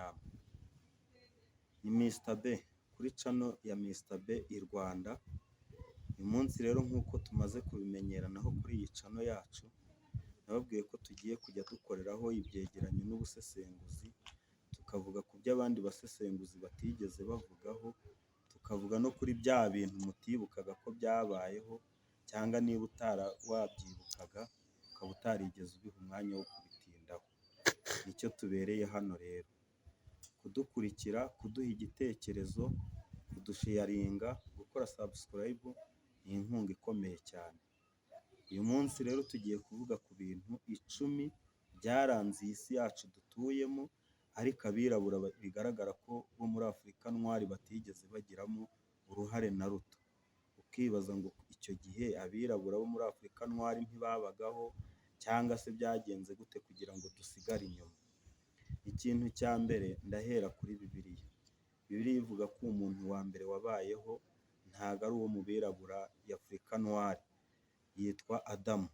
Namwe. Ni Mr B kuri channel ya Mr B i Rwanda. Uyu munsi rero, nk'uko tumaze kubimenyera naho kuri iyi channel yacu, nababwiye ko tugiye kujya dukoreraho ibyegeranyo n'ubusesenguzi, tukavuga ku byo abandi basesenguzi batigeze bavugaho, tukavuga no kuri bya bintu mutibukaga ko byabayeho, cyangwa niba utara wabyibukaga ukaba utarigeze ubiha umwanya wo kubitindaho. Nicyo tubereye hano rero: kudukurikira, kuduha igitekerezo, kudusharinga, gukora subscribe ni inkunga ikomeye cyane. Uyu munsi rero tugiye kuvuga ku bintu 10 byaranze iyi si yacu dutuyemo, ariko abirabura bigaragara ko bo muri Afurika noire batigeze bagiramo uruhare na ruto. Ukibaza ngo icyo gihe abirabura bo muri Afurika noire ntibabagaho, cyangwa se byagenze gute kugira ngo dusigare inyuma? Ikintu cya mbere, ndahera kuri Bibiliya. Bibiliya ivuga ko umuntu wa mbere wabayeho ntabwo ari uwo mu birabura y'Afurika noire, yitwa Adamu.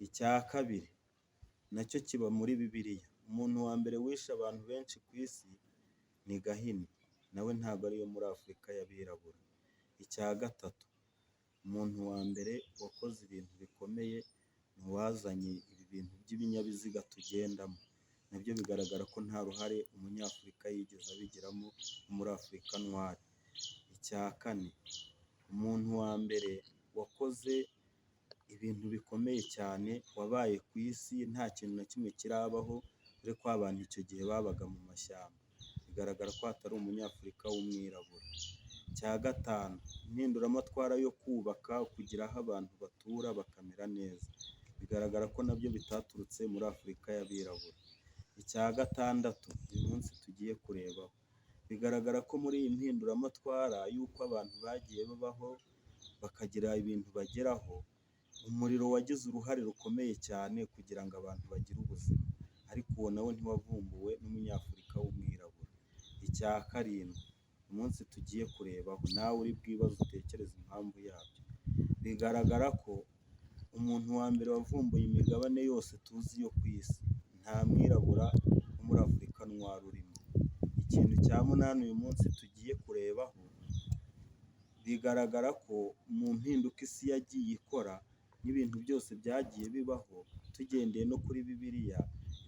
Icya kabiri nacyo kiba muri Bibiliya: umuntu wa mbere wishe abantu benshi ku isi ni Gahini, nawe ntabwo ari iyo muri Afurika y'abirabura. Icya gatatu, umuntu wa mbere wakoze ibintu bikomeye ni uwazanye ibi bintu by'ibinyabiziga tugendamo, nabyo bigaragara ko nta ruhare umunyafurika yigeze abigiramo wo muri Afurika noire. Icya kane, umuntu wa mbere wakoze ibintu bikomeye cyane wabaye ku isi nta kintu na kimwe kirabaho, dore ko abantu icyo gihe babaga mu mashyamba, bigaragara ko atari umunyafurika w'umwirabura. Icya gatanu, impinduramatwara yo kubaka, kugira aho abantu batura bakamera neza, bigaragara ko nabyo bitaturutse muri Afurika y'abirabura. Icya gatandatu uyu munsi tugiye kurebaho, bigaragara ko muri iyi mpinduramatwara y'uko abantu bagiye babaho bakagira ibintu bageraho, umuriro wagize uruhare rukomeye cyane kugira ngo abantu bagire ubuzima, ariko uwo nawo ntiwavumbuwe n'umunyafurika w'umwirabura. Icya karindwi umunsi tugiye kurebaho, nawe uri bwibaze utekereze impamvu yabyo, bigaragara ko umuntu wa mbere wavumbuye imigabane yose tuzi yo ku isi nta mwirabura wo muri Afurika noire urimo. Ikintu cya munani uyu munsi tugiye kurebaho, bigaragara ko mu mpinduka isi yagiye ikora n'ibintu byose byagiye bibaho, tugendeye no kuri Bibiliya,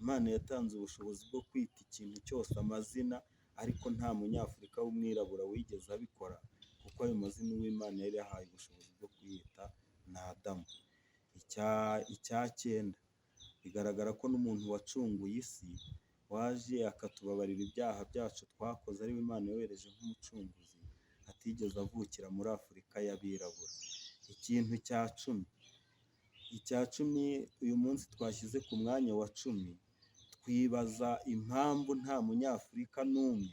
Imana yatanze ubushobozi bwo kwita ikintu cyose amazina, ariko nta munyafurika w'umwirabura wigeze abikora, kuko ayo mazina uw'Imana yari yahaye ubushobozi bwo kuyita ni Adamu. Icya cyenda, bigaragara ko n'umuntu wacunguye isi, waje akatubabarira ibyaha byacu twakoze, ariwe Imana yohereje nk'umucunguzi, atigeze avukira muri Afurika y'abirabura. Ikintu cya 10, icya 10 uyu munsi twashyize ku mwanya wa 10, twibaza impamvu nta munyafurika n'umwe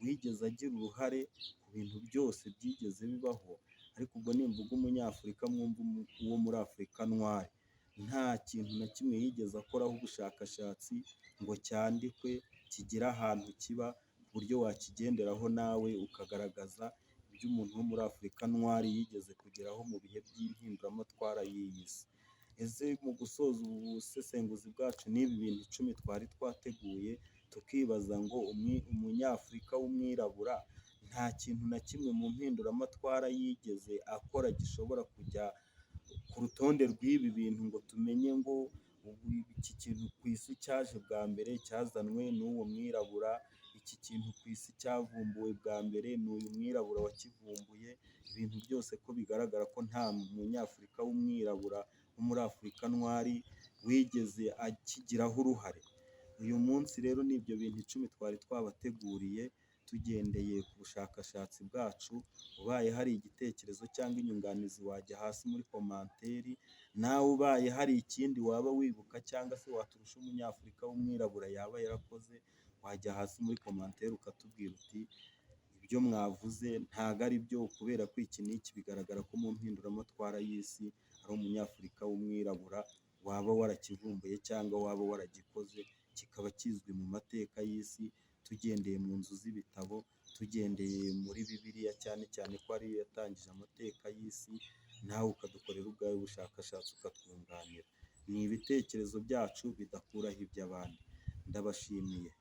wigeze agira uruhare ku bintu byose byigeze bibaho, ariko ubwo nimvuga umunyafurika mwumve uwo muri Afurika noire, nta kintu na kimwe yigeze akoraho ubushakashatsi ngo cyandikwe, kigire ahantu kiba ku buryo wakigenderaho nawe ukagaragaza ibyo umuntu wo muri Afurika noire yigeze kugeraho mu bihe by'impinduramatwara y'iyi si. Ese mu gusoza ubu busesenguzi bwacu n'ibi bintu 10 twari twateguye, tukibaza ngo umunyafurika w'umwirabura nta kintu na kimwe mu mpinduramatwara yigeze akora gishobora kujya ku rutonde rw'ibi bintu, ngo tumenye ngo iki kintu ku isi cyaje bwa mbere cyazanwe n'uwo mwirabura, iki kintu ku isi cyavumbuwe bwa mbere ni uyu mwirabura wakivumbuye, ibintu byose ko bigaragara ko nta munyafurika w'umwirabura wo muri Afurika noire wigeze akigiraho uruhare. Uyu munsi rero ni ibyo bintu 10 twari twabateguriye tugendeye ku bushakashatsi bwacu. Ubaye hari igitekerezo cyangwa inyunganizi wajya hasi muri commentaire, nawe ubaye hari ikindi waba wibuka cyangwa se waturusha umunyafurika w'umwirabura yaba yarakoze, wajya hasi muri commentaire ukatubwira uti: "Ibyo mwavuze ntago ari byo, kubera ko iki n'iki bigaragara ko mu mpinduramatwara y'isi ari umunyafurika w'umwirabura waba warakivumbuye cyangwa waba waragikoze kikaba kizwi mu mateka y'isi, tugendeye mu nzu z'ibitabo, tugendeye muri Bibiliya cyane cyane ko ariyo yatangije amateka y'isi", nawe ukadukorera ubwawe ubushakashatsi ukatwunganira. Ni ibitekerezo byacu bidakuraho iby'abandi. Ndabashimiye.